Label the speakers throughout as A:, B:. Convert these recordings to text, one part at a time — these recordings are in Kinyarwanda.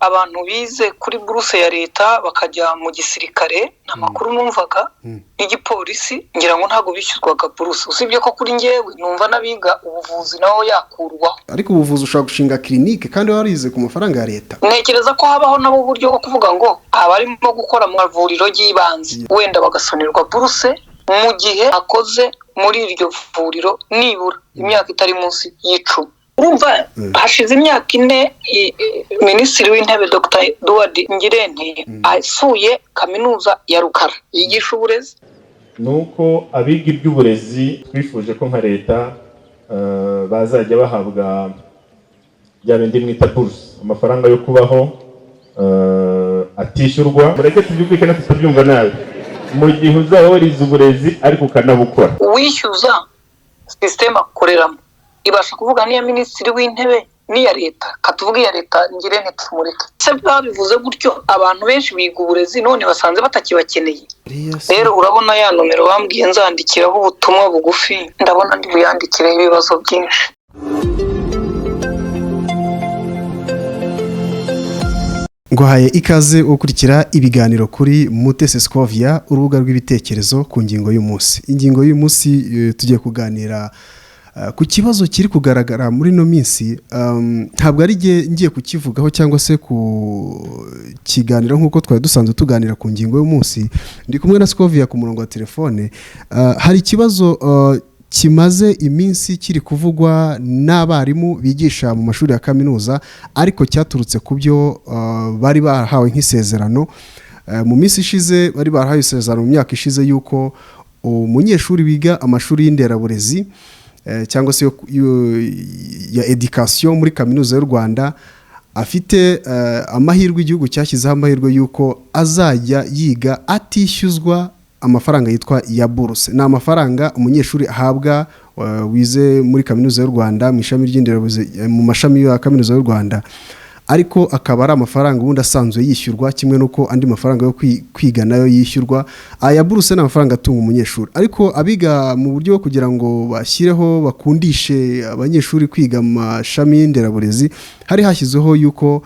A: Abantu bize kuri buruse ya leta bakajya mu gisirikare, ni amakuru numvaga, n'igipolisi, ngira ngo ntabwo bishyurwaga buruse. Usibye ko kuri njyewe numva n'abiga ubuvuzi naho yakurwaho.
B: Ariko ubuvuzi ushobora gushinga kirinike kandi warize ku mafaranga ya leta.
A: Ntekereza ko habaho nabo uburyo bwo kuvuga ngo abarimo gukora mu mavuriro y'ibanze wenda bagasonerwa buruse mu gihe akoze muri iryo vuriro nibura imyaka itari munsi y'10. Urumva hashize imyaka 4 Minisitiri w'Intebe Dr Edouard Ngirente asuye Kaminuza ya Rukara yigisha uburezi.
C: Nuko abiga iby'uburezi twifuje ko nka leta bazajya bahabwa bya bindi mwita buruse, amafaranga yo kubaho atishyurwa. Mureke tubyumvikane tutabyumva nabi, mu gihe uzaba warize uburezi ariko ukanabukora.
A: Uwishyuza sisiteme akoreramo ibasha kuvuga n'iya Minisitiri w'Intebe n'iya leta, katuvuga iya leta Ngirente tumureke. Se babivuze gutyo, abantu benshi biga uburezi none basanze batakibakeneye. Rero urabona ya nomero bambwiye nzandikiraho ubutumwa bugufi, ndabona ndi buyandikireho ibibazo byinshi.
B: Nguhaye ikaze ukurikira ibiganiro kuri Mutesi Scovia, urubuga rw'ibitekerezo ku ngingo y'umunsi. Ingingo y'umunsi tugiye kuganira ku kibazo kiri kugaragara muri ino minsi. Ntabwo ari ngiye kukivugaho cyangwa se kukiganira nk'uko twari dusanzwe tuganira ku ngingo y'umunsi. Ndi kumwe na Scovia ku murongo wa telefone. Hari ikibazo kimaze iminsi kiri kuvugwa n'abarimu bigisha mu mashuri ya kaminuza, ariko cyaturutse ku byo bari barahawe nk'isezerano mu minsi ishize. Bari barahawe isezerano mu myaka ishize y'uko umunyeshuri wiga amashuri y'inderaburezi cyangwa se ya education muri Kaminuza y'u Rwanda afite amahirwe, igihugu cyashyizeho amahirwe y'uko azajya yiga atishyuzwa amafaranga yitwa ya buruse. Ni amafaranga umunyeshuri ahabwa wize muri Kaminuza y'u Rwanda mu ishami ry'inderaburezi, mu mashami ya Kaminuza y'u Rwanda, ariko akaba ari amafaranga ubundi asanzwe yishyurwa kimwe n'uko andi mafaranga yo kwiga nayo yishyurwa. Aya buruse ni amafaranga atunga umunyeshuri, ariko abiga mu buryo bwo kugira ngo bashyireho bakundishe abanyeshuri kwiga mu mashami y'inderaburezi, hari hashyizweho yuko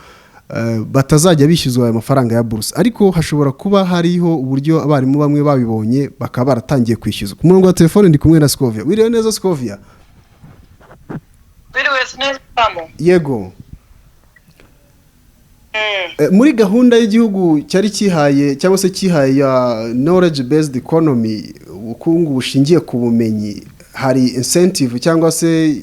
B: batazajya bishyuzwa ayo mafaranga ya buruse. Ariko hashobora kuba hariho uburyo abarimu bamwe babibonye bakaba baratangiye kwishyuzwa. Ku murongo wa telefone ndi kumwe na Scovia. Wiriwe neza Scovia?
A: Wiriwe neza.
B: Yego. Muri gahunda y'igihugu cyari kihaye cyangwa se kihaye ya knowledge based economy, ubukungu bushingiye ku bumenyi, hari incentive cyangwa se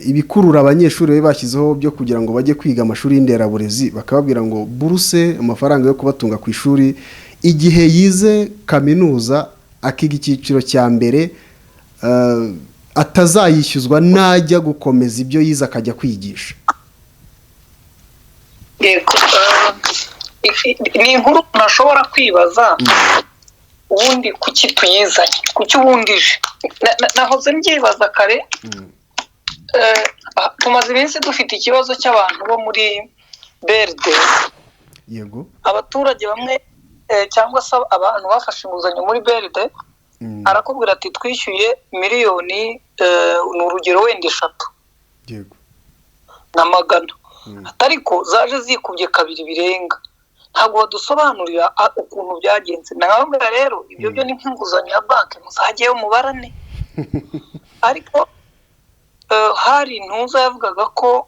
B: ibikurura abanyeshuri bari bashyizeho byo kugira ngo bajye kwiga amashuri y'inderaburezi, bakababwira ngo buruse, amafaranga yo kubatunga ku ishuri igihe yize kaminuza akiga icyiciro cya mbere, atazayishyuzwa najya gukomeza ibyo yize akajya kwigisha.
A: Yego, ni inkuru ntashobora kwibaza ubundi kuki tuyizanye, kuki ubundi ije. Nahoze mbyibaza kare. Tumaze iminsi dufite ikibazo cy'abantu bo muri BRD.
B: Yego.
A: Abaturage bamwe cyangwa se abantu bafashe inguzanyo muri BRD, arakubwira ati twishyuye miliyoni, ni urugero wenda 3.
B: Yego.
A: Na 100. Ariko zaje zikubye kabiri birenga. Ntabwo badusobanurira ukuntu byagenze. Nababwira rero ibyo byo ni nk'inguzanyo ya banki, muzagiyeyo mubarane. Ariko hari intuza yavugaga ko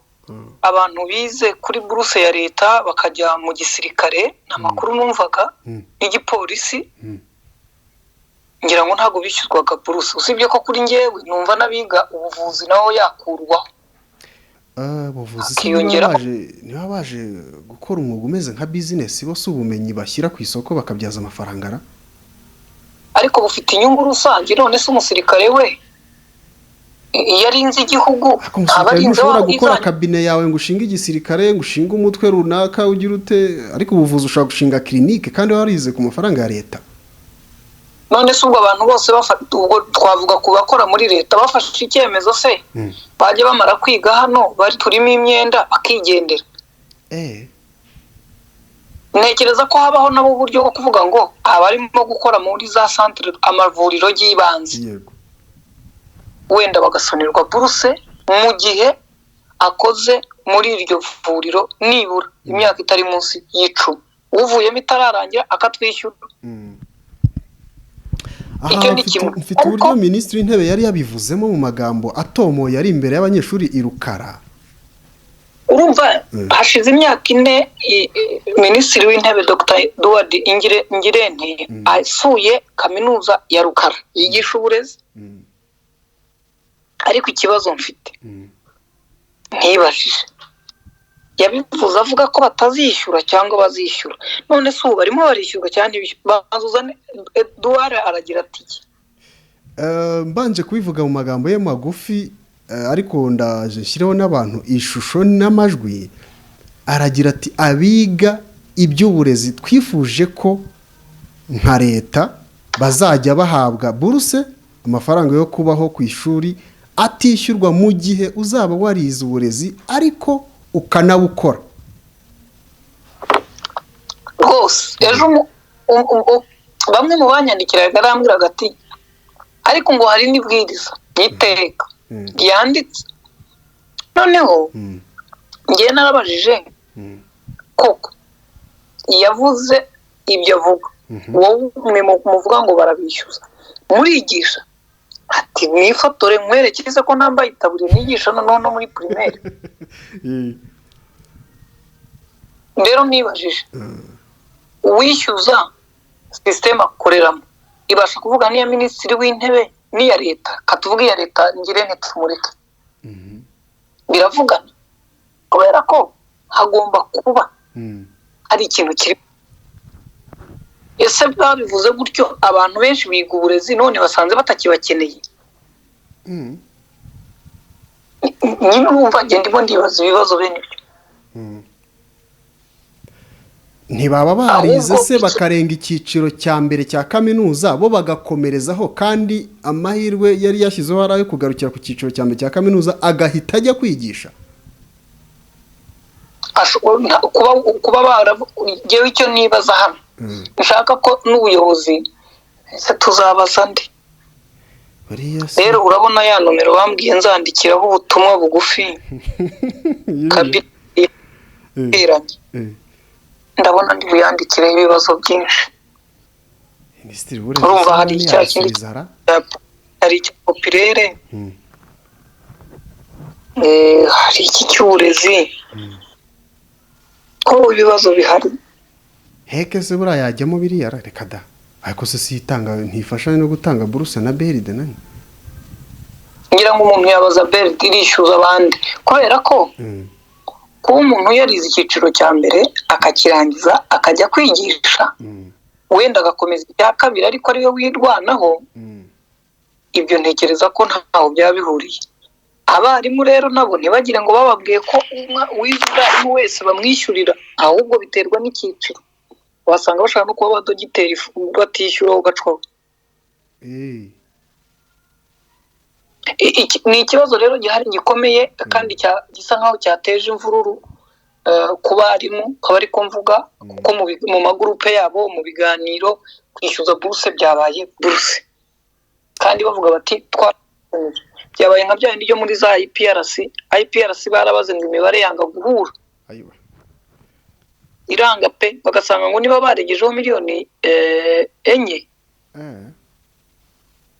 A: abantu bize kuri buruse ya leta bakajya mu gisirikare, ni amakuru numvaga, n'igipolisi, ngira ngo ntabwo bishyurwaga buruse. Usibye ko kuri njyewe numva n'abiga ubuvuzi naho yakurwaho.
B: Ubuvuzi niba baje gukora umwuga umeze nka bizinesi, bose ubumenyi bashyira ku isoko bakabyaza amafaranga,
A: ariko bufite inyungu rusange. None se umusirikare we iyo arinze igihugu
B: aba arinze? Ushobora gukora kabine yawe ngo ushinge igisirikare, ngo ushinge umutwe runaka ugira ute, ariko ubuvuzi ushobora gushinga kirinike kandi warize ku mafaranga ya leta.
A: None se ubwo abantu bose ubwo twavuga ku bakora muri leta bafashe icyemezo se bajya bamara kwiga hano bari turimo imyenda bakigendera? Ntekereza ko habaho nabo uburyo bwo kuvuga ngo abarimo gukora muri za santere amavuriro y'ibanze wenda bagasonerwa buruse mu gihe akoze muri iryo vuriro nibura imyaka itari munsi y'icumi, uvuyemo itararangira akatwishyura.
B: Aha mfite uburyo Minisitiri w'Intebe yari yabivuzemo mu magambo atomoye ari imbere y'abanyeshuri i Rukara.
A: Urumva hashize imyaka 4 Minisitiri w'Intebe Dr Edouard Ngirente asuye kaminuza ya Rukara yigisha uburezi. Ariko ikibazo mfite ntibajije, yabivuze avuga ko batazishyura cyangwa bazishyura, none se ubu barimo barishyurwa cyangwa ntibishyura? Edouard aragira ati
B: mbanje kubivuga mu magambo ye magufi, ariko ndaje nshyireho n'abantu ishusho n'amajwi. Aragira ati abiga iby'uburezi twifuje ko nka leta bazajya bahabwa buruse, amafaranga yo kubaho ku ishuri atishyurwa mu gihe uzaba warize uburezi ariko ukanabukora.
A: Rwose ejo bamwe mu banyandikiraga arambwiraga ati ariko ngo hari n'ibwiriza n'iteka ryanditse. Noneho ngewe narabajije koko yavuze ibyo avuga, wowe muvuga ngo barabishyuza murigisha? Ati mwifotore nkwerekeze ko nambaye itaburiya nigisha noneho no muri primaire. Rero nibajije uwishyuza sisiteme akoreramo ibasha kuvuga n'iya Minisitiri w'Intebe n'iya leta, katuvuga iya leta Ngirente tumureke, biravugana kubera ko hagomba kuba hari ikintu kiri. Ese babivuze gutyo abantu benshi biga uburezi none basanze batakibakeneye? Nyine urumva ngenda ndimo ndibaza ibibazo bene ibyo.
B: Ntibaba barize se bakarenga icyiciro cya mbere cya kaminuza bo bagakomerezaho, kandi amahirwe yari yashyizeho ari ayo kugarukira ku cyiciro cya mbere cya kaminuza agahita ajya kwigisha?
A: Kuba baragewe icyo nibaza hano, nshaka ko n'ubuyobozi se tuzabaza ndi. Rero urabona ya nomero bambwiye nzandikiraho ubutumwa bugufi kabiranye, ndabona ndi buyandikireho ibibazo byinshi. Urumva hari icya kindi, hari icya popirere, hari iki cy'uburezi, ko ibibazo bihari.
B: Heke se buriya yajyamo biriya reka da, ariko se si itanga ntifasha no gutanga buruse na BRD nani?
A: Ngira ngo umuntu yabaza BRD irishyuza abandi, kubera ko kuba umuntu yarize icyiciro cya mbere akakirangiza akajya kwigisha, wenda agakomeza icya kabiri ariko ariwe wirwanaho, ibyo ntekereza ko ntaho byaba bihuriye. Abarimu rero nabo ntibagire ngo bababwiye ko uwize ubwarimu wese bamwishyurira, ahubwo biterwa n'icyiciro. Wasanga bashaka no kuba abadogiteri batishyura ugacwaho. Ni ikibazo rero gihari gikomeye kandi gisa nkaho cyateje imvururu ku barimu, akaba ariko mvuga kuko mu magurupe yabo mu biganiro kwishyuza buruse byabaye buruse, kandi bavuga bati byabaye nka bya bindi byo muri za IPRC. IPRC barabaze ngo imibare yanga guhura, iranga pe, bagasanga ngo niba barengejeho miliyoni 4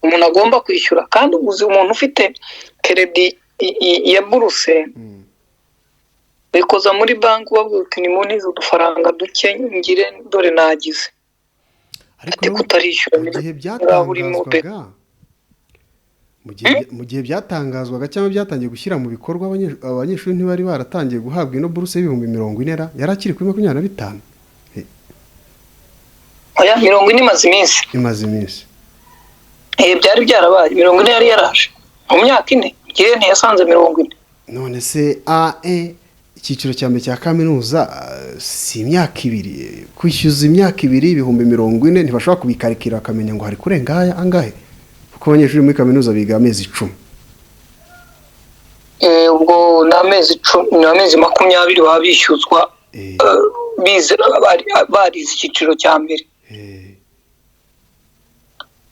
A: umuntu agomba kwishyura. Kandi ubuzi umuntu ufite keredi ya buruse bikoza muri banki babwira uti nimuntize udufaranga duke ngire dore nagize.
B: Ariko
A: kutarishyura
B: mu gihe byatangazwaga cyangwa byatangiye gushyira mu bikorwa, abanyeshuri ntibari baratangiye guhabwa ino buruse y'ibihumbi 40, yari akiri kuri 25.
A: Oya, 40 imaze iminsi.
B: Imaze iminsi.
A: Byari byarabaye 40 yari yaraje mu myaka 4, Ngirente yasanze 40.
B: None se AE icyiciro cya mbere cya kaminuza si imyaka 2, kwishyuza imyaka 2 40,000 ntibashobora kubikarikira bakamenya ngo hari kurenga aya angahe? Kuko abanyeshuri muri kaminuza biga amezi 10.
A: Ubwo ni amezi 10, ni amezi 20 baba bishyuzwa bize barize icyiciro cya mbere.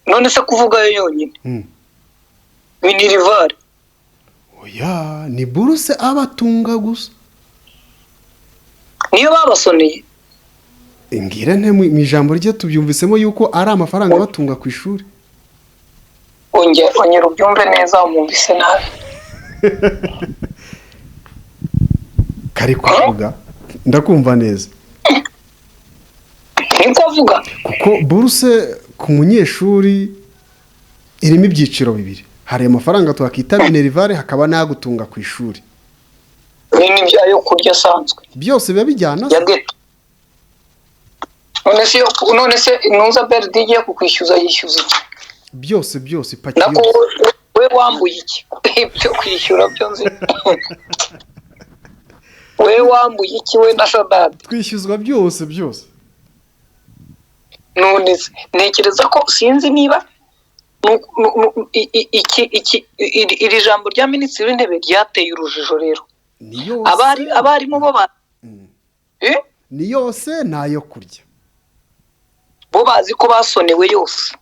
A: None se kuvuga yo yonyine minerivari
B: Oya, ni buruse abatunga gusa.
A: Niyo babasoneye.
B: Imbwira nte, mu ijambo rye tubyumvisemo yuko ari amafaranga abatunga ku ishuri.
A: Ongera ubyumve neza, wumvise nabi.
B: Kari kuvuga, ndakumva neza.
A: Niko avuga.
B: Kuko buruse ku munyeshuri irimo ibyiciro bibiri: hari amafaranga twakita minerivare, hakaba n'agutunga ku ishuri.
A: Ni ayo kurya asanzwe.
B: Byose biba bijyana.
A: Ya geto. None se ntuza BRD igiye kukwishyuza, yishyuza iki?
B: Byose byose, ipaki
A: Nako
B: yose.
A: We wambuye iki? Ibyo kwishyura byo nzi. We wambuye iki, we na Shadadi?
B: Twishyuzwa byose byose.
A: None se ntekereza ko sinzi niba iki iri jambo rya Minisitiri w'Intebe ryateye urujijo rero.
B: Ni yose.
A: Abarimu bo Eh?
B: Ni yose, ni ayo kurya.
A: Bo bazi ko basonewe yose.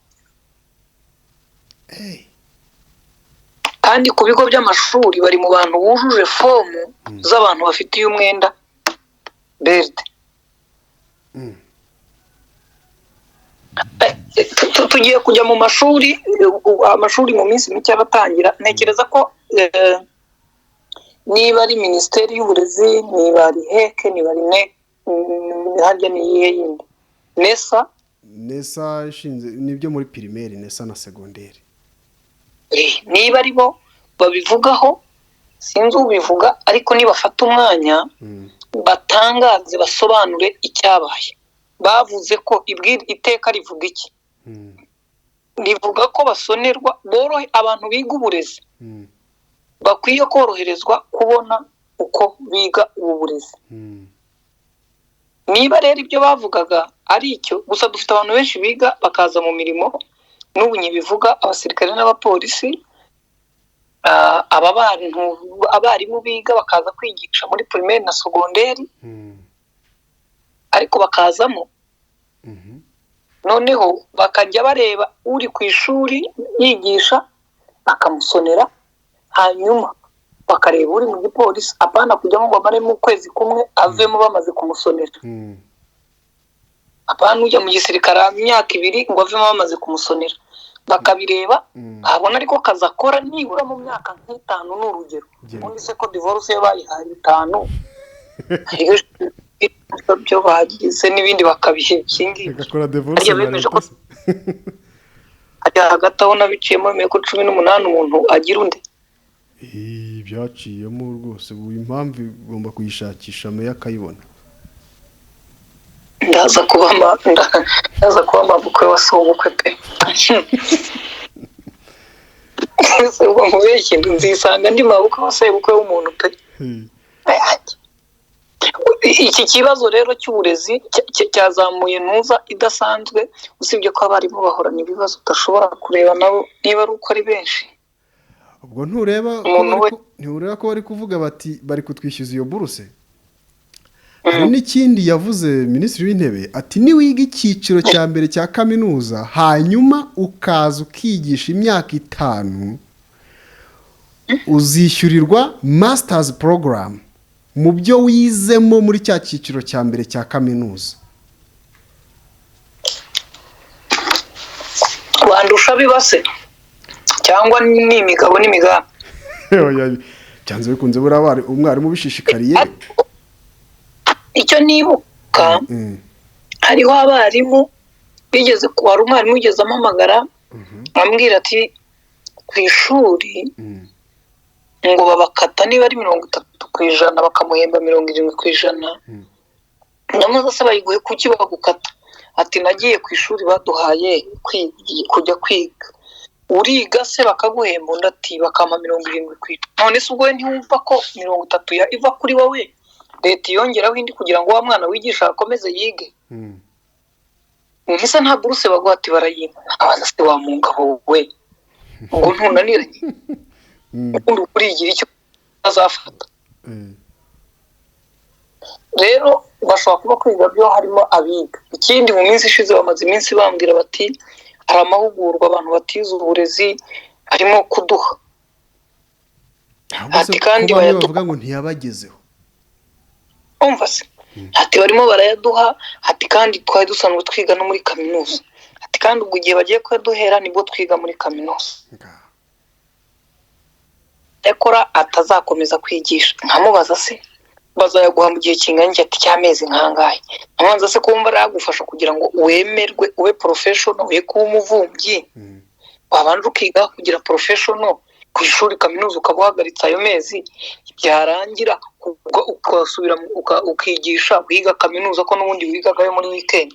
A: Kandi ku bigo by'amashuri bari mu bantu bujuje fomu z'abantu bafitiye umwenda BRD. Tugiye kujya mu mashuri, amashuri mu minsi mike aratangira. Ntekereza ko niba ari Minisiteri y'Uburezi, niba ari HEC, niba ari ne harya ni iyihe yindi, NESA?
B: NESA ishinze nibyo muri primaire, NESA na secondaire.
A: Niba ari bo babivugaho, sinzi ubivuga, ariko nibafata umwanya batangaze, basobanure icyabaye. Bavuze ko iteka rivuga iki? Rivuga ko basonerwa borohe abantu biga uburezi, bakwiye koroherezwa kubona uko biga ubu burezi. Niba rero ibyo bavugaga ari icyo gusa, dufite abantu benshi biga bakaza mu mirimo n'ubu nyibivuga, abasirikare n'abapolisi, aba bantu abarimu biga bakaza kwigisha muri primaire na secondaire, ariko bakazamo noneho bakajya bareba uri ku ishuri yigisha bakamusonera, hanyuma bakareba uri mu gipolisi, apana kujyamo ngo amaremo ukwezi kumwe avemo bamaze kumusonera, apana ujya mu gisirikare imyaka 2 ngo avemo bamaze kumusonera. Bakabireba, babona ariko kazi akora nibura mu myaka nk'itanu, ni urugero. Ubundi se ko divorce yo bayihaye 5, hariho byo bagize n'ibindi bakabiha ikindi.
B: Bagakora divorce
A: Harya
B: na
A: bemeje
B: leta
A: ko
B: se?
A: Hajya hagati aho nabiciyemo, bemeye ko 18 umuntu agira undi.
B: Byaciyemo rwose ubu, impamvu igomba kuyishakisha, meya akayibona.
A: Ndaza kuba mabukwe wa sobukwe pe. Ese ubwo mubeshye, nzisanga ndi mabukwe wa sebukwe w'umuntu pe. Iki kibazo rero cy'uburezi cyazamuye ntuza idasanzwe, usibye ko abarimu bahorana ibibazo udashobora kureba nabo niba ari uko ari benshi.
B: Ubwo ntureba ko
A: Umuntu
B: bari ntureba ko bari kuvuga bati bari kutwishyuza iyo buruse? Hari n'ikindi yavuze Minisitiri w'Intebe, ati niwiga icyiciro cya mbere cya kaminuza, hanyuma ukaza ukigisha imyaka 5, uzishyurirwa masters program mu byo wizemo muri cya cyiciro cya mbere cya kaminuza.
A: Wandusha bibase cyangwa ni imigabo n'imigambi?
B: Oya, byanze bikunze buriya umwarimu ubishishikariye.
A: Icyo nibuka, hariho abarimu bigeze, hari umwarimu wigeze ampamagara ambwira ati ku ishuri ngo babakata niba ari 30%, bakamuhemba 70%. Nyamaze se bayiguhe, kuki bagukata? Ati nagiye ku ishuri baduhaye kujya kwiga. Uriga se bakaguhemba? Undi ati bakampa 70%. None se ubwo we ntiwumva ko 30 ya iva kuri wowe, leta yongeraho indi kugira ngo wa mwana wigisha akomeze yige? Ese nta buruse baguha? Ati barayimpa. Abaza se wa mugabo we, ngo ntunaniranye, ubundi urigira icyo azafata. Rero bashobora kuba kwiga byo harimo abiga. Ikindi, mu minsi ishize bamaze iminsi bambwira bati hari amahugurwa abantu batize uburezi harimo kuduha.
B: Ahubwo se
A: Ati kandi
B: ko bamwe
A: bayaduha.
B: bavuga ngo ntiyabagezeho.
A: Umva se, ati barimo barayaduha, ati kandi twari dusanzwe twiga no muri kaminuza, ati kandi ubwo igihe bagiye kuyaduhera nibwo twiga muri kaminuza.
B: Ngaho.
A: Yakora atazakomeza kwigisha. Nkamubaza se bazayaguha mu gihe kingana iki? Ati cy'amezi nkangahe. Nkamubaza se kumva aragufasha kugira ngo wemerwe ube professional, we kuba umuvumbyi, wabanza ukiga kugira professional ku ishuri kaminuza, ukaba uhagaritse ayo mezi, byarangira ugasubira ukigisha wiga kaminuza, ko n'ubundi wigagayo muri weekend,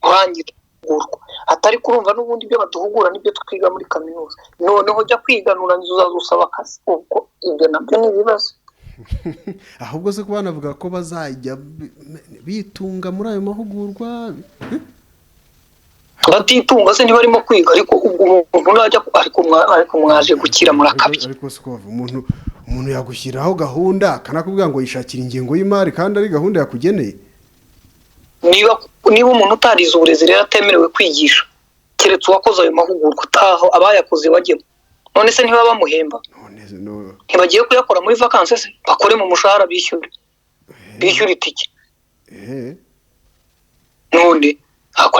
A: urangira guhugurwa. Atari kurumva n'ubundi ibyo baduhugura nibyo twiga muri kaminuza, noneho jya kwiga nurangiza uzaza usaba akazi. Ubwo ibyo nabyo ni ibibazo.
B: Ahubwo se kuba banavuga ko bazajya bitunga muri ayo mahugurwa?
A: Batitunga se ntibarimo kwiga? Ariko ubwo umuntu najya, ariko mwaje gukira murakabya.
B: Ariko si ko bavuga, umuntu yagushyiraho gahunda akanakubwira ngo yishakire ingengo y'imari kandi ari gahunda yakugeneye.
A: Niba umuntu utarize uburezi rero atemerewe kwigisha keretse uwakoze ayo mahugurwa, ataho abayakoze bajyemo. None se ntibaba bamuhemba?
B: None se no
A: Ntibagiye kuyakora muri vacances se? Bakore mu mushahara, bishyure itike. None ako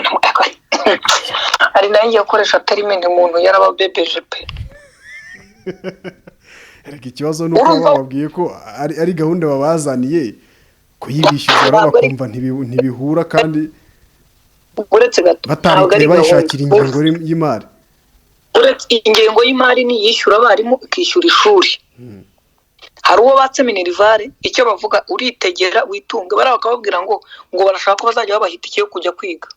A: ari nayo ngiye gukoresha terme, umuntu yarababebeje pe.
B: Erega ikibazo ni uko bababwiye ko ari gahunda babazaniye kuyibishyuza, rero
A: Ntabwo
B: bakumva ntibihura kandi
A: Uretse gato, ntabwo ari
B: batarekuye
A: gahunda.
B: bayishakira ingengo y'imari.
A: Uretse ingengo y'imari niyishyura abarimu, ikishyura ishuri. Hari uwo batse minerval, icyo bavuga uritegera witunga, bariya bakababwira ngo barashaka ko bazajya babaha itike yo kujya kwiga,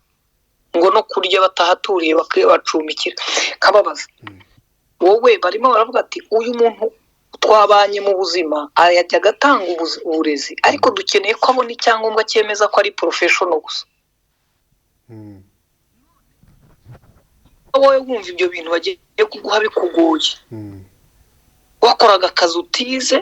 A: ngo no kurya batahaturiye bacumbikira. Kababaza wowe, barimo baravuga ati uyu muntu twabanye mu buzima yajyaga atanga uburezi, ariko dukeneye ko abona icyangombwa cyemeza ko ari professional gusa. Wowe wumva ibyo bintu bagiye kuguha bikugoye, wakoraga akazi utize,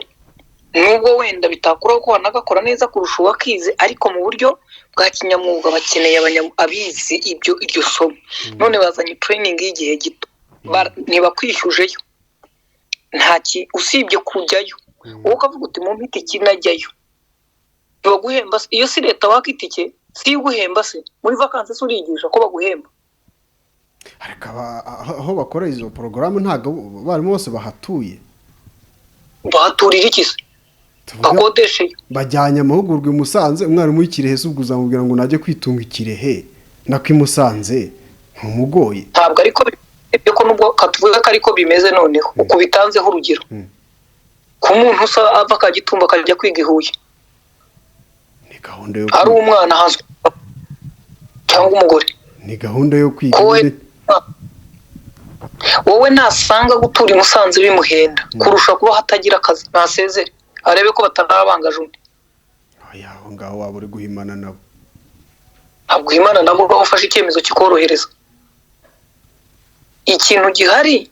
A: nubwo wenda bitakuraho ko wanagakora neza kurusha uwakize, ariko mu buryo bwa kinyamwuga bakeneye abize ibyo iryo somo. None bazanye training y'igihe gito, ntibakwishyujeyo, nta usibye kujyayo, wowe ukavuga uti mumpe itike najyayo. Ntibaguhemba se? Iyo si leta waka itike, si yo iguhemba se? Muri vacances se urigisha ko baguhemba?
B: Ariko aho bakora izo porogaramu ntabwo abarimu bose bahatuye.
A: Bahaturira iki se?
B: Tuvuge
A: Bakodesheyo.
B: bajyanye amahugurwa i Musanze, umwarimu w'ikirehe se ubwo uzamubwira ngo najye kwitunga ikirehe nako i Musanze ntumugoye?
A: Ntabwo ariko ibyo ko nubwo katuvuga ko ariko bimeze, noneho uko bitanzeho urugero ku muntu usa ava Kagitumba akajya kwiga i Huye,
B: Ni gahunda yo
A: ari
B: kwiga.
A: umwana hazwi cyangwa umugore.
B: Ni gahunda yo kwiga
A: Ko
B: nyine.
A: Wowe nasanga gutura i Musanze bimuhenda kurusha kuba hatagira akazi, nasezere arebe ko batarabangaje undi.
B: Oya, aho ngaho waba uri guhimana nabo.
A: Ntabwo Imana nabo uba ufashe icyemezo kikorohereza ikintu gihari.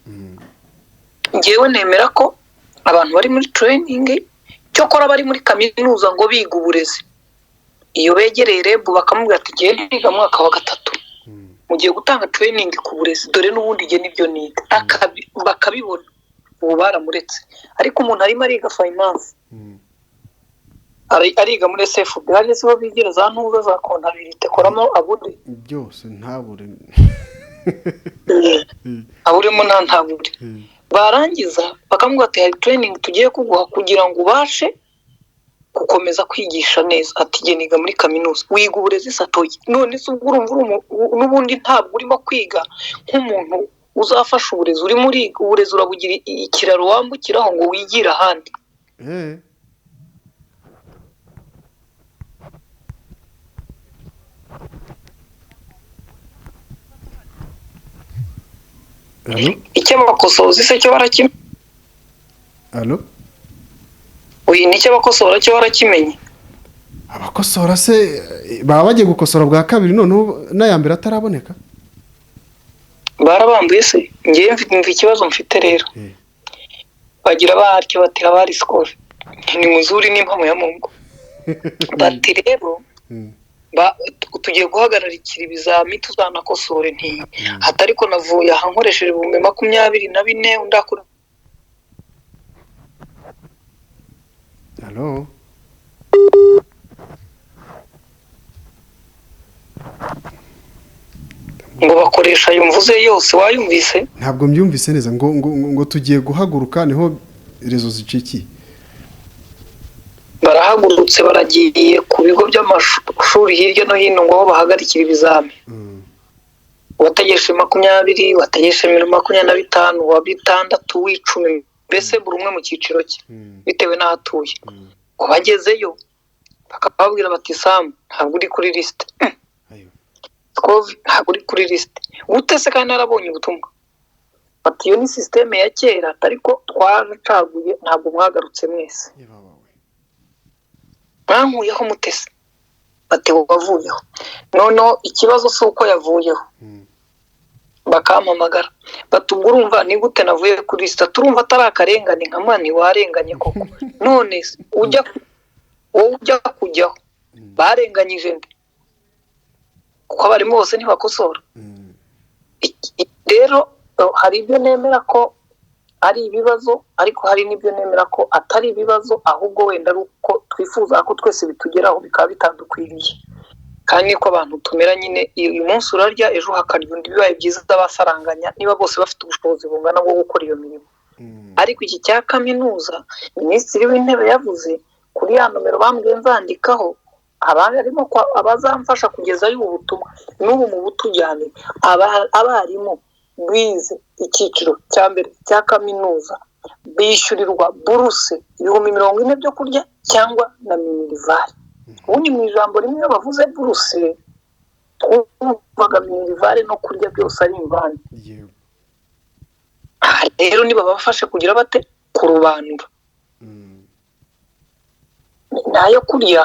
A: Ngewe nemera ko abantu bari muri training, cyokora bari muri kaminuza ngo biga uburezi, iyo begereye REB bakamubwira ati ngiye niga mwaka wa gatatu, mugiye gutanga training ku burezi, dore n'ubundi igihe nibyo niga, bakabibona, ubu baramuretse. Ariko umuntu arimo ariga finance, ariga muri SFB, hari se bo bigira za ntuza za comptabilité, koramo abure.
B: Byose ntabure.
A: Aburemo nta ntabure. Barangiza bakamubwira ati hari training tugiye kuguha kugira ngo ubashe gukomeza kwigisha neza. Ati jye niga muri kaminuza. Wiga uburezi satoye? None se ubwo urumva n'ubundi ntabwo urimo kwiga nk'umuntu uzafasha uburezi, urimo uriga uburezi urabugira ikiraro wambukiraho ngo wigire ahandi.
B: Allo?
A: Icyo abakosozi se cyo barakimenya?
B: Allo?
A: Uyu nicyo abakosora cyo barakimenye?
B: Abakosora se baba bagiye gukosora bwa kabiri, noneho n'aya mbere ataraboneka?
A: Barabambuye se? Ngewe mva ikibazo mfite rero. Bagira batyo batira abari sikoro ni muzuri n'impamo ya Mungu, bati rero tugiye guhagararikira ibizami tuzanakosore. Nti hatari ko navuye aha nkoresheje 24,000 undi akora
B: Alo.
A: Ngo bakoresha ayo mvuze yose, wayumvise?
B: Ntabwo mbyumvise neza, ngo ngo ngo tugiye guhaguruka niho rezo zicikiye.
A: Barahagurutse baragiye ku bigo by'amashuri hirya no hino ngo aho bahagarikira ibizami. Wategeshe 20, wategeshe 25, wa 6, w'icumi, mbese buri umwe mu cyiciro cye bitewe n'aho atuye. Ngo bagezeyo bakababwira bati Sam ntabwo uri kuri lisite, ntabwo uri kuri lisite, utese kandi narabonye ubutumwa. Bati iyo ni sisiteme ya kera, ariko twaracaguye ntabwo mwagarutse mwese, mwankuyeho mutese. Bati wavuyeho. Noneho ikibazo si uko yavuyeho, bakampamagara bati ubwo urumva ni gute navuye kuri lisite? Turumva atari akarengane nka mani warenganye koko. None ujya wowe ujya kujyaho barenganyije nde? Kuko abarimu bose ntibakosora. Rero hari ibyo nemera ko ari ibibazo, ariko hari n'ibyo nemera ko atari ibibazo, ahubwo wenda ari uko twifuza ko twese bitugeraho bikaba bitadukwiriye. Kandi niko abantu tumera nyine, uyu munsi urarya ejo hakarya undi, bibaye byiza basaranganya niba bose bafite ubushobozi bungana bwo gukora iyo mirimo. Ariko iki cya kaminuza Minisitiri w'Intebe yavuze kuri ya nomero bambwiye nzandikaho, abarimo abazamfasha kugezayo ubu butumwa n'ubu mu butujyane, abarimu bize icyiciro cya mbere cya kaminuza bishyurirwa buruse 40,000 byo kurya cyangwa na minerivari. Ubundi mu ijambo rimwe bavuze buruse twumvaga minerivari no kurya byose ari imvange. Rero niba babafashe kugira bate kurobanura nayo kurya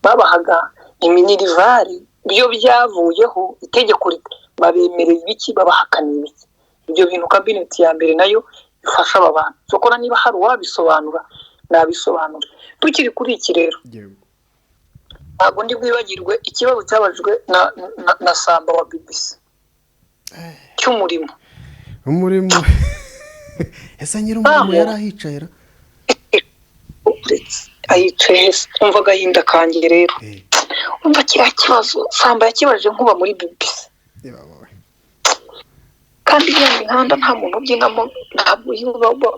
A: babahaga iminerivari, byo byavuyeho itegeko babemereye ibiki babahakaniye ibiki. Ibyo bintu kabineti ya mbere nayo ifasha aba bantu. Sokora niba hari uwabisobanura nabisobanura. Tukiri kuri iki rero, ntabwo ndi bwibagirwe ikibazo cyabajwe na Samba wa BBC cy'umurimo.
B: Umurimo ese nyiri umurimo yarahicaye?
A: Ayicaye umva agahinda kanjye rero. Umva kiriya kibazo Samba yakibaje nkuba muri BBC. Kandi iyo mihanda nta muntu ubyinamo, ntabwo iyo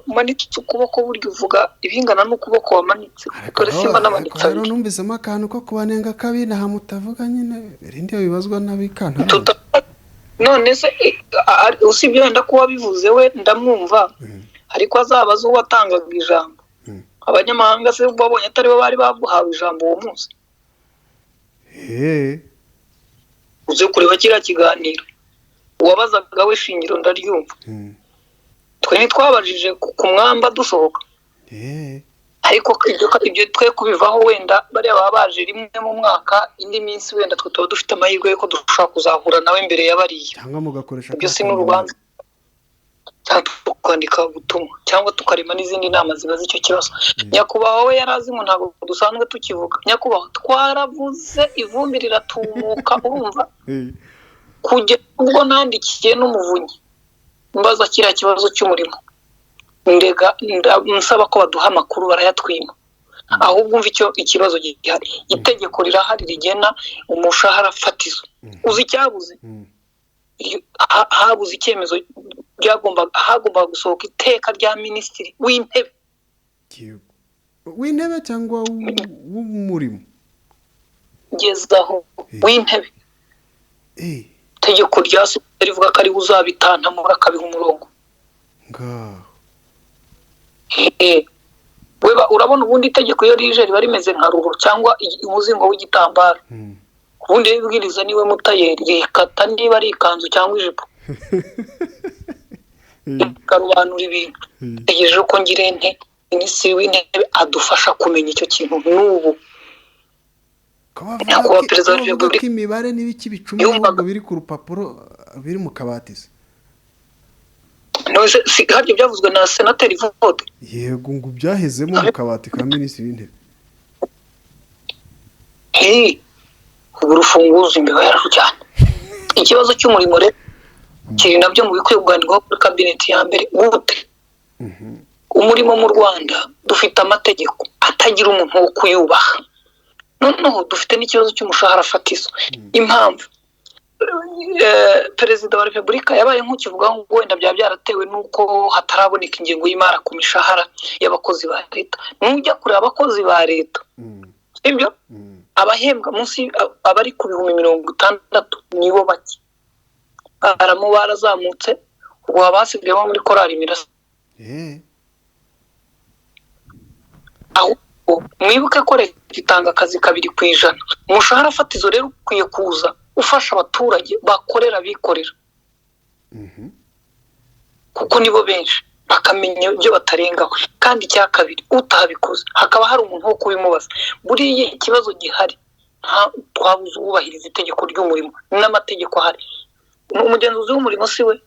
A: umanitse ukuboko burya uvuga ibingana n'ukuboko wamanitse. Dore simba namanitse
B: abiri. Numvisemo akantu ko kubanenga kabi nta mutavuga nyine, irindi bibazwa n'abikana.
A: None se usibye wenda ko wabivuze we ndamwumva, ariko azabaza uwo watangaga ijambo. Abanyamahanga se babonye atari bo bari baguhawe ijambo uwo munsi. Uze kureba kiriya kiganiro, uwabazaga we shingiro ndaryumva. Twe ntitwabajije ku mwamba dusohoka. Ariko ibyo twe kubivaho wenda bariya baba baje rimwe mu mwaka, indi minsi wenda twe tuba dufite amahirwe yuko dushobora kuzahura nawe imbere y'abariya.
B: Cyangwa mugakoresha
A: ibyo si n'urubanza, cyangwa tukandika ubutumwa, cyangwa tukarema n'izindi nama zibaza icyo kibazo. Nyakubahwa we yari azi ngo ntabwo dusanzwe tukivuga. Nyakubahwa twaravuze ivumbi riratumuka, urumva kugeza ubwo nandikiye n'umuvunyi mbaza kiriya kibazo cy'umurimo, ndega nsaba ko baduha amakuru barayatwima. Ahubwo umva icyo ikibazo gihari, itegeko rirahari rigena umushahara fatizo. Uzi icyabuze? Habuze icyemezo hagombaga gusohoka iteka rya Minisitiri w'Intebe.
B: W'intebe cyangwa w'umurimo?
A: Gezaho w'intebe. Itegeko ryasohotse rivuga ko ari uzabitantamura akabiha umurongo. Urabona ubundi itegeko iyo rije riba rimeze nka ruho cyangwa umuzingo w'igitambaro. Ubundi ibwiriza niwe mutayeri rikata niba ari ikanzu cyangwa ijipo, ikarobanura ibintu. Tegereje ko Ngirente Minisitiri w'Intebe adufasha kumenya icyo kintu n'ubu.
B: Nyakubahwa Perezida wa Repubulika, imibare n'ibiki bicumi ahubwo biri ku rupapuro biri mu kabati se.
A: Harya byavuzwe na Senateri Vode.
B: Yego ngo byahezemo mu kabati ka Minisitiri w'Intebe.
A: Urufunguzo imbeba yararujyana. Ikibazo cy'umurimo rero kiri nabyo mu bikwiye kuganirwaho kuri kabineti ya mbere gute. Umurimo mu Rwanda dufite amategeko atagira umuntu wo kuyubaha. Noneho dufite n'ikibazo cy'umushahara fatizo. Impamvu Perezida wa Repubulika yabaye nk'ukivuga ngo wenda byaba byaratewe n'uko hataraboneka ingengo y'imari ku mishahara y'abakozi ba leta. Nujya kureba abakozi ba leta, sibyo, abahembwa munsi, abari ku 60,000 nibo bake. Abarimu barazamutse, ubwo haba hasigayemo muri korali Mirasa. Ahubwo mwibuke ko leta itanga akazi 2%. Umushahara fatizo rero ukwiye kuza ufasha abaturage bakorera abikorera, kuko nibo benshi, bakamenya ibyo batarengaho. Kandi icya kabiri, utabikoze hakaba hari umuntu wo kubimubaza. Buriya ikibazo gihari, twabuze uwubahiriza itegeko ry'umurimo n'amategeko ahari. Umugenzuzi w'umurimo si we,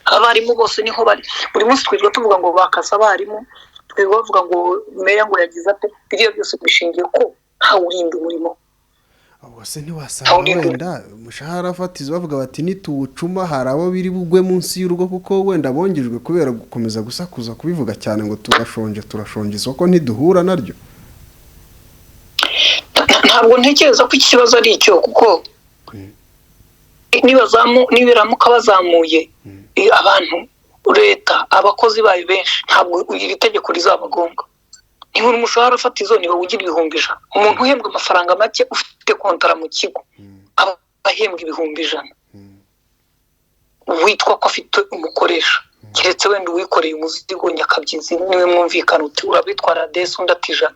A: abarimu bose niho bari. Buri munsi twirirwa tuvuga ngo bakase abarimu, twirirwa bavuga ngo meya ngo yagize ate. Biriya byose bishingiye ko ntawurinda umurimo.
B: Ubwo se ntiwasanga wenda umushahara fatizo bavuga bati nituwucuma hari abo biri bugwe munsi y'urugo, kuko wenda bongejwe kubera gukomeza gusakuza kubivuga cyane ngo turashonje turashonje, isoko ntiduhura naryo?
A: Ntabwo ntekereza ko ikibazo ari icyo, kuko nibaramuka bazamuye abantu, leta abakozi bayo benshi, ntabwo iri tegeko rizabagonga. Niba umushahara fatizo niba ugira 100,000, umuntu uhembwa amafaranga make ufite kontara mu kigo aba ahembwa 100,000, witwa ko afite umukoresha, keretse wenda uwikoreye umuzigo nyakabyizi niwe mwumvikana uti urabitwara desi undi ati 100.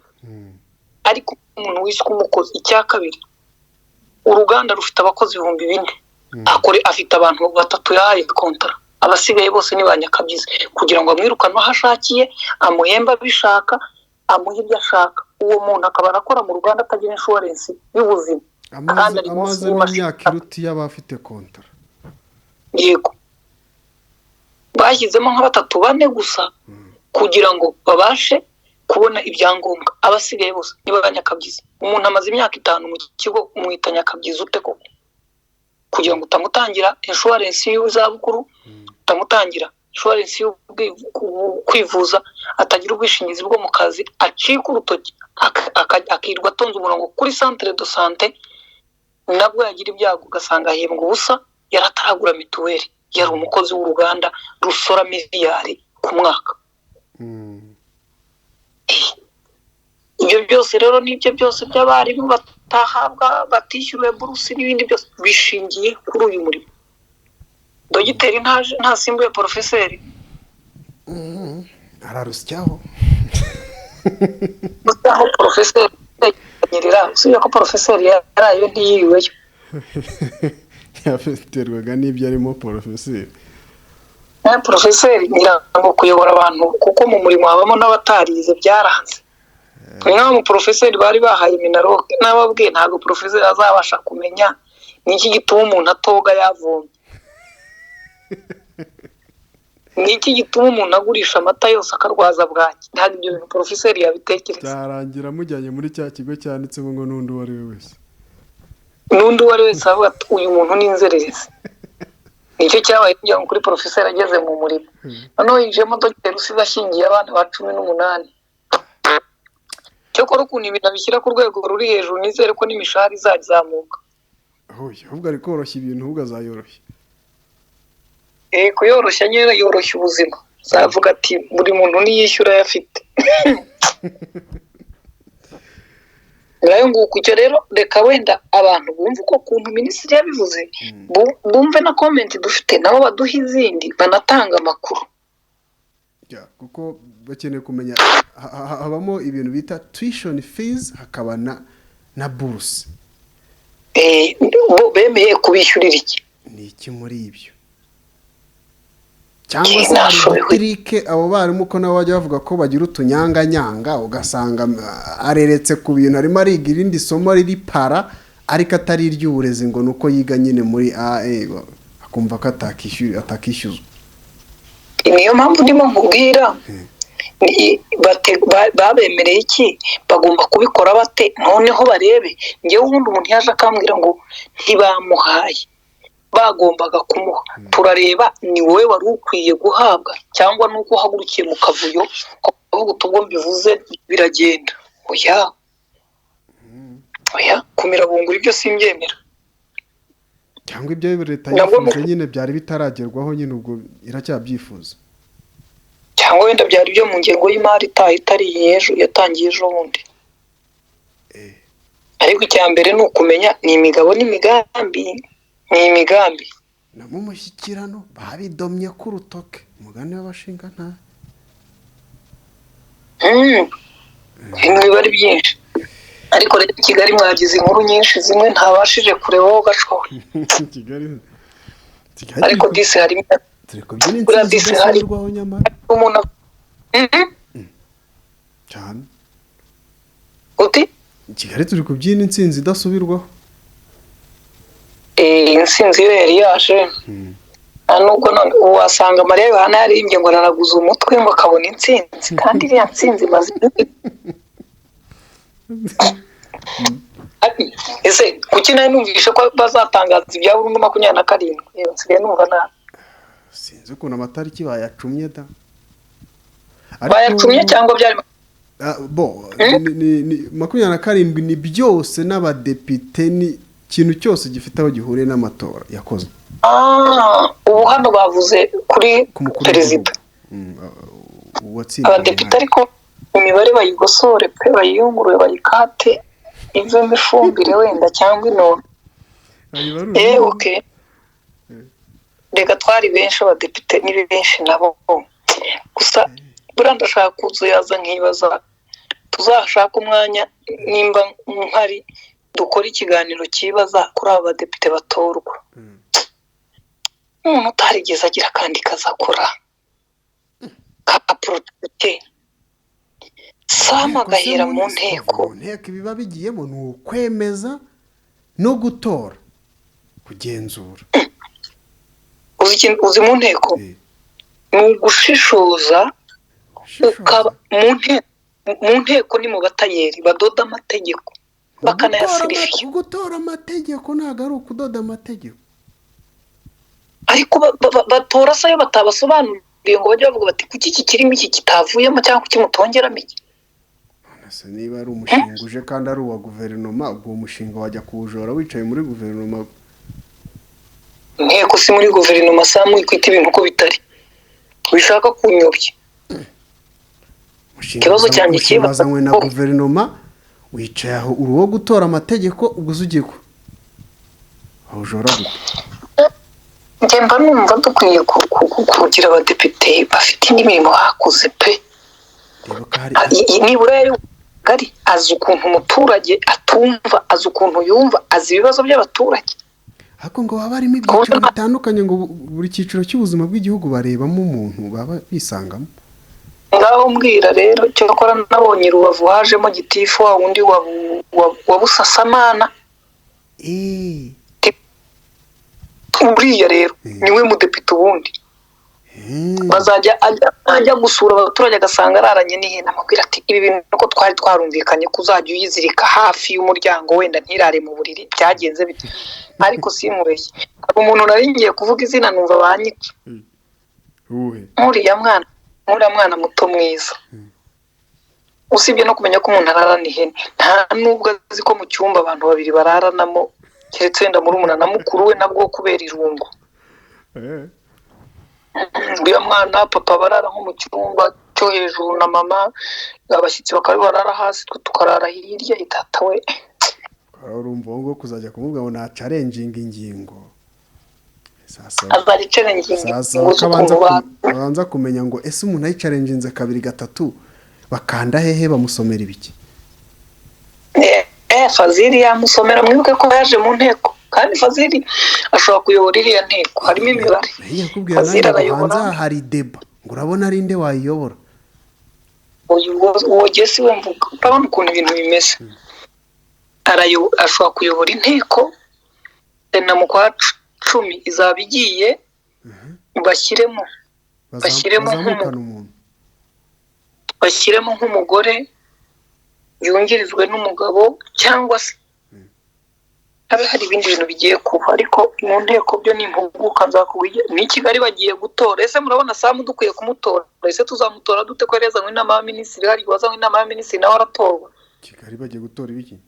A: Ariko umuntu wiswe umukozi. Icya kabiri, uruganda rufite abakozi 4,000, akore afite abantu batatu yahaye kontara, abasigaye bose ni ba nyakabyizi, kugira ngo amwirukane aho ashakiye, amuhembe abishaka, amuha ibyo ashaka. Uwo muntu akaba arakora mu ruganda atagira inshuwarensi y'ubuzima, kandi ari munsi
B: amaze n'imyaka iruta iy'abafite kontara.
A: Yego, bashyizemo nka batatu bane gusa kugira ngo babashe kubona ibyangombwa, abasigaye bose ni ba nyakabyizi. Umuntu amaze imyaka 5 mu kigo, umwita nyakabyizi ute koko? Kugira ngo utamutangira inshuwarensi y'izabukuru, utamutangira inshuwarensi yo kwivuza, atagira ubwishingizi bwo mu kazi, acika urutoki akirwa atonze umurongo kuri centre de sante, nabwo yagira ibyago ugasanga ahembwa ubusa, yarataragura mituweli, yari umukozi w'uruganda rusora miliyari ku mwaka. Ibyo byose rero n'ibyo byose by'abarimu batahabwa, batishyuriwe burusi n'ibindi byose bishingiye kuri uyu murimo. Dogiteri ntasimbuye porofeseri.
B: Ararusyaho.
A: Aho porofeseri anyerera, usibye ko porofeseri yarayo ntiyiriweyo.
B: Yaterwaga n'ibyo arimo porofeseri.
A: Porofeseri ngira ngo kuyobora abantu, kuko mu murimo habamo n'abatarize, byaranze. Nk'aho umuporofeseri bari bahaye minaroke, n'ababwiye ntabwo porofeseri azabasha kumenya ni iki gituma umuntu atoga yavomye, ni iki gituma umuntu agurisha amata yose akarwaza bwaki. Ntabwo ibyo bintu porofeseri yabitekereza.
B: Byarangira mujyanye muri cya kigo cyanditsemo ngo n'undi uwo ari we wese,
A: n'undi uwo ari we wese avuga ati uyu muntu ni inzererezi. Nicyo cyabaye kugira ngo kuri porofeseri ageze mu murimo. Noneho yinjiyemo dogiteri usize ashyingiye abana ba 18. Cyokora ukuntu ibintu abishyira ku rwego ruri hejuru, nizere ko n'imishahara izazamuka.
B: Ahubwo ari koroshya ibintu, ahubwo azayoroshya.
A: Kuyoroshya nyine yoroshya ubuzima. Azavuga ati buri muntu niyishyura ayafite. Ngayo nguko. Icyo rero reka wenda abantu bumve uko kuntu minisitiri yabivuze, bumve na komenti dufite, nabo baduha izindi, banatanga amakuru.
B: Kuko bakeneye kumenya, habamo ibintu bita tuition fees, hakaba na buruse.
A: Bo bemeye kubishyurira iki?
B: Ni iki muri ibyo? Cyangwa se hari udutirike abo barimu ko nabo bajya bavuga ko bagira utunyanganyanga, ugasanga areretse ku bintu arimo ariga irindi somo riri para ariko atari iry'uburezi, ngo ni uko yiga nyine muri AE, akumva ko atakishyuzwa.
A: Niyo mpamvu ndimo nkubwira, babemereye iki, bagomba kubikora bate, noneho barebe. Ngewe ubundi umuntu yaje akambwira ngo ntibamuhaye, Bagombaga kumuha. Turareba ni wowe wari ukwiye guhabwa cyangwa nuko uhagurukiye mu kavuyo ukavuga uti ubwo mbivuze biragenda. Oya, oya, kumira bungura ibyo simbyemera.
B: Cyangwa ibyo leta
A: Nabwo
B: yifuje nyine byari bitaragerwaho nyine, ubwo iracyabyifuza.
A: Cyangwa wenda byari byo mu ngengo y'imari itaha itari ejo, yatangiye ejo bundi. Ariko icya mbere ni ukumenya ni imigabo n'imigambi, ni imigambi.
B: Na mu mushyikirano babidomye ku rutoke, umugani w'abashinga nta
A: Ibintu biba ari byinshi. Ariko rero i Kigali mwagize inkuru nyinshi, zimwe ntabashije kurebaho gacowe.
B: Kigali, Kigali.
A: Ariko disi harimo
B: turi kubyina
A: buriya
B: intsinzi
A: disi hari
B: idasubirwaho nyamara
A: umuntu
B: cyane.
A: Uti?
B: Kigali turi kubyina intsinzi idasubirwaho.
A: Intsinzi yo yari yaje. Nta nubwo none ubu wasanga Mariya Yohana yaririmbye ngo araraguza umutwe ngo akabona intsinzi, kandi iriya ntsinzi imaze. Ese kuki nari numvishe ko bazatangaza ibya burundu 27? Yewe, nsigaye numva nabi.
B: Sinzi ukuntu amatariki bayacumye da.
A: Bayacumye cyangwa byari
B: Ah, bo ni 27 ni byose n'abadepite, ni ikintu cyose gifite aho gihuriye n'amatora yakozwe.
A: Ah, ubu hano bavuze kuri
B: ku mukuru
A: perezida.
B: w'igihugu. Uwatsindiye
A: Abadepite
B: umwanya.
A: Ariko imibare bayigosore pe, bayiyungurure, bayikate ivemo ifumbire wenda cyangwa inono.
B: Ayibarure.
A: Okay, reka twari benshi, abadepite ni benshi nabo. Gusa buriya ndashaka kuzuyaza nkibaza, tuzashake umwanya nimba mpari dukore ikiganiro cyibaza kuri aba badepite batorwa. Umuntu utarigeze agira akandi kazi akora ka politike, Sam agahera mu nteko.
B: Mu nteko ibiba bigiyemo ni ukwemeza no gutora, kugenzura.
A: Uzi mu nteko ni ugushishoza, ukaba mu nteko ni mu batayeri badoda amategeko bakanayaserifiya.
B: Gutora amategeko ntabwo ari ukudoda amategeko.
A: Ariko batora se ayo batabasobanuriye ngo bajye bavuga bati kuki iki kirimo iki kitavuyemo, cyangwa kuki mutongeramo iki?
B: Ese niba ari umushinga uje kandi ari uwa guverinoma, ubwo uwo mushinga wajya kuwujora wicaye muri guverinoma?
A: Inteko si muri guverinoma. Samu, ikwita ibintu uko bitari, wishaka kunyobya.
B: Umushinga
A: Ikibazo cyanjye
B: umushinga
A: kibaza
B: wazanywe na guverinoma, wicaye aho uri uwo gutora amategeko, ubwo uzi ugiye wawujora gute?
A: Njye mba numva dukwiye kugira abadepite bafite indi mirimo bakoze pe.
B: Reba ko hari
A: Nibura yari gari azi ukuntu umuturage atumva, azi ukuntu yumva, azi ibibazo by'abaturage.
B: Ariko ngo haba harimo ibyiciro bitandukanye, ngo buri cyiciro cy'ubuzima bw'igihugu barebamo umuntu baba bisangamo.
A: Ngaho mbwira rero, cyakora nabonye Rubavu hajemo gitifu wa wundi wa Busasamana. Uriya rero niwe mudepite ubundi. Bazajya ajya gusura abaturage agasanga araranye n'ihene, amubwira ati ibi bintu uko twari twarumvikanye ko uzajya uyizirika hafi y'umuryango wenda ntirare mu buriri, byagenze bite? Ariko simubeshye, hari umuntu nari ngiye kuvuga izina numva banyica.
B: Uwuhe?
A: Nk'uriya mwana muto mwiza, usibye no kumenya ko umuntu ararana ihene, nta nubwo azi ko mu cyumba abantu babiri bararanamo, keretse wenda murumuna na mukuru we, nabwo kubera irungu. Uriya mwana papa barara nko mu cyumba cyo hejuru na mama, abashyitsi bakaba barara hasi, twe tukarara hirya itata we.
B: Urumva uwo nguwo kuzajya kumubwira ngo nacarenjinga ingingo, sasa
A: azaricarenginga
B: sasa
A: ingingo
B: ko abanza
A: z'ukuntu
B: abanza kumenya ngo ese umuntu ayicarenjinze kabiri gatatu bakanda hehe, bamusomera ibiki?
A: Fazili yamusomera. Mwibuke ko yaje mu nteko, kandi Fazili ashobora kuyobora iriya nteko, harimo imibare.
B: Nahiye kubwira
A: Fazili
B: nanjye ngo
A: arayobora.
B: hanze aha hari débat, ngo urabona ari nde wayiyobora?
A: Uyu uwo gesi we mvuga, urabona ukuntu ibintu bimeze. Ashobora kuyobora inteko. Sena mu kwa 10 izaba igiye, bashyiremo bashyiremo
B: Bazamukana umuntu.
A: Bashyiremo nk'umugore yungirijwe n'umugabo cyangwa se Habe hari ibindi bintu bigiye kuba, ariko mu nteko byo ni impuguka nzakubwiye. Ni Kigali bagiye gutora. Ese murabona Samu dukwiye kumutora? Ese tuzamutora dute ko yari yazanywe inama y'abaminisitiri? Hari uwazanywe inama y'abaminisitiri nawe aratorwa.
B: Kigali bagiye gutora ibiki?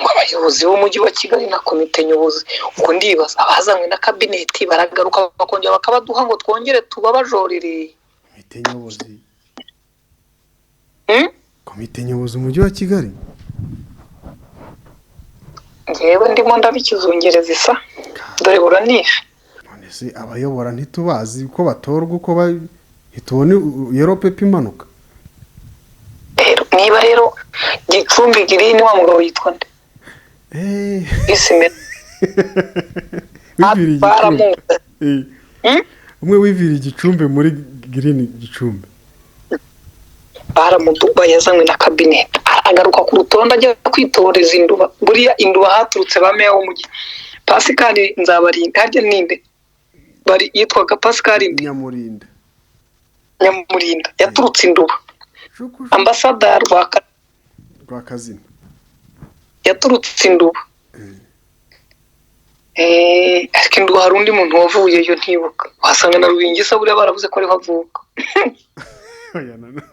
A: Ngo abayobozi b'umujyi wa Kigali na komite nyobozi. Ubwo ndibaza, abazanywe na kabineti baragaruka bakongera bakabaduha ngo twongere tubabajorere?
B: Komite nyobozi? Komite nyobozi umujyi wa Kigali?
A: Ngewe ndimo ndabikizungereza isa, dore buranisha.
B: None se abayobora ntitubazi uko batorwa, uko ntitubone yellow paper imanuka?
A: Rero niba rero Gicumbi Green, wa mugabo yitwa nde? Isimera.
B: Wiviriye Igicumbi.
A: Baramuzi.
B: Umwe wiviriye Igicumbi muri Green Gicumbi.
A: Baramuduba, yazanywe na kabineti, agaruka ku rutonde ajya kwitoreza Induba. Buriya Induba haturutse ba meya w'umujyi, Pascal Nzabarinda, harya ninde bari yitwaga Pascal nde?
B: Nyamurinda.
A: Nyamurinda yaturutse Induba.
B: Shuku.
A: Ambasada Rwaka.
B: Rwakazina.
A: Yaturutse Induba. Ariko Induba hari undi muntu wavuyeyo ntibuka, wasanga na Rubingisa buriya baravuze ko ariho avuka.
B: Oya, na-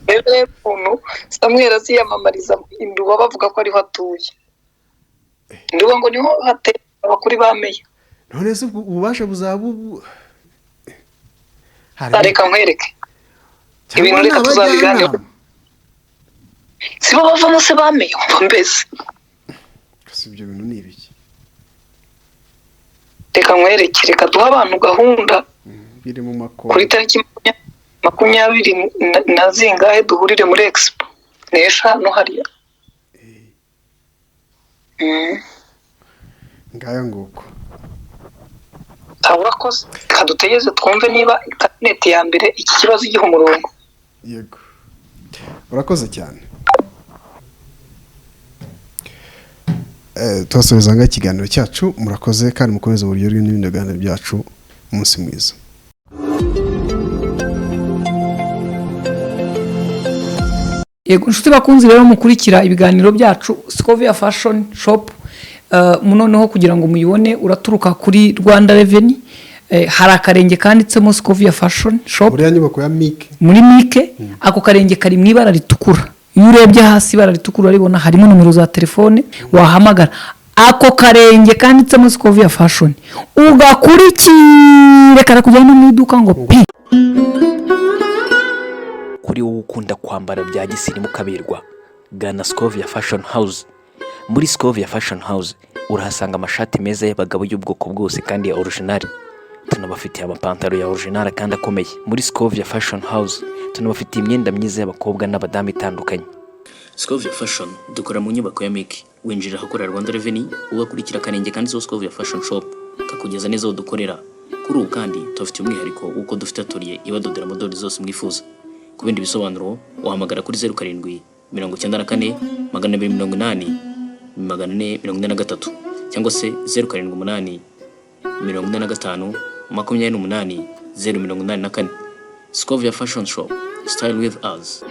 A: Rero ukuntu Samuel aziyamamariza Induba bavuga ko ariho atuye, Induba ngo niho hateye abakuru ba meya.
B: None se ubwo ububasha buzaba ubu hari
A: Reka nkwereke.
B: Cyangwa
A: Ibintu reka
B: ni
A: tuzabiganiraho.
B: abajyanama?
A: Si bo bavamo se ba meya? Umva mbese.
B: Gusa ibyo bintu ni ibiki?
A: Reka nkwereke, reka duhe abantu gahunda.
B: Biri mu
A: Kuri
B: makoro.
A: tariki 20 na zingahe duhurire muri Expo, ni 5 hariya.
B: Ngayo nguko.
A: Sawa, urakoze. Reka dutegereze twumve niba kabineti ya mbere iki kibazo igiha umurongo.
B: Yego, urakoze cyane. Tubasubiza ngaho ikiganiro cyacu. Murakoze kandi mukomeze uburyo n'ibindi biganiro byacu. Umunsi mwiza.
A: Yego, inshuti bakunzi rero mukurikira ibiganiro byacu, Scovia Fashion Shop, noneho kugira ngo muyibone uraturuka kuri Rwanda Revenue, hari akarenge kanditsemo Scovia Fashion Shop.
B: Buriya nyubako ya Mike.
A: Muri Mike, ako karenge kari mu ibara ritukura. Iyo urebye hasi ibara ritukura uraribona, harimo nomero za telefone wahamagara. Ako karenge kanditsemo Scovia Fashion ugakurikire karakujyana mu iduka ngo pi.
D: Kuri wowe ukunda kwambara bya gisirimu ukaberwa, gana Scovia Fashion House. Muri Scovia Fashion House urahasanga amashati meza y'abagabo y'ubwoko bwose kandi ya original. Tunabafitiye amapantaro ya original kandi akomeye. Muri Scovia Fashion House tunabafitiye imyenda myiza y'abakobwa n'abadamu itandukanye.
E: Scovia Fashion dukora mu nyubako ya Miki. Winjira ahakorera Rwanda Revenue, ugakurikira akarenge kanditseho Scovia Fashion Shop, kakugeza neza aho dukorera. Kuri ubu kandi tubafitiye umwihariko w'uko dufite atelier ibadodera modeli zose mwifuza. Ku bindi bisobanuro wahamagara kuri 0794 280 443 cyangwa se 078 45 28 084. Scovia Fashion Shop, style with us.